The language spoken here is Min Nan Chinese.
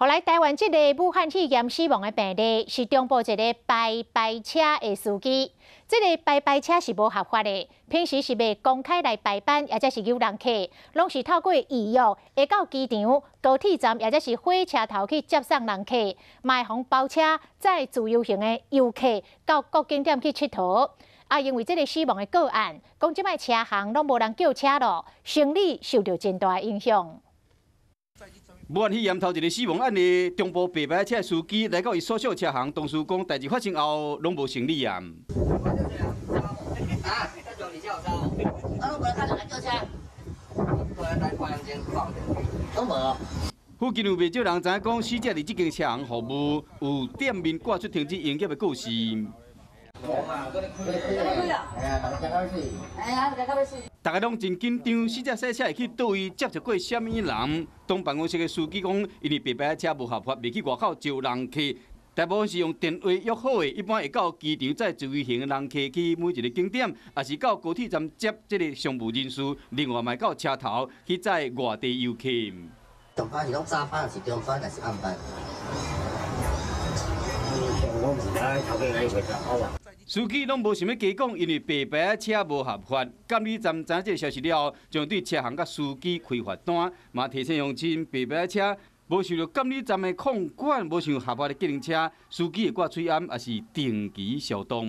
予來台灣這个武漢肺炎死亡的病例，是中部一个排排車的司機。這个排排車是無合法的，平時是袂公開來排班，抑者是誘人客，攏是透過預約，會到機場、高鐵站，抑者是火車頭去接送人客，嘛會予包車載自由行的遊客到各景點去𨑨迌。啊，因為這个死亡的個案，講這擺車行攏無人叫車囉，生理受著真大影響。武漢肺炎頭一个死亡案例，中部白牌車司機來到伊所屬車行，同事講代誌發生後攏無行李啊。啊，攏無看人叫車，攏無。附近有袂少人知影講，死者佇這間車行服務，有店面掛出停止營業的告示。逐家攏真緊張，死者駛車會去佗位接觸過啥物人？當辦公室的司機講，因為白牌車無合法，袂去外口招人客，大部分是用電話約好的，一般會到機場載自由行的人客去每一个景點，抑是到高鐵站接這个商務人士，另外嘛到車頭去載外地遊客。上班是攏早班，抑是中班，抑是暗班？我毋知，頭家來回答好啊。司機攏無想欲加講，因為白牌車無合法。監理站知影這个消息了後，將對車行佮司機開罰單，嘛提醒鄉親白牌車無受著監理站的控管，無像合法的計程車，司機會掛喙罨，抑是定期消毒。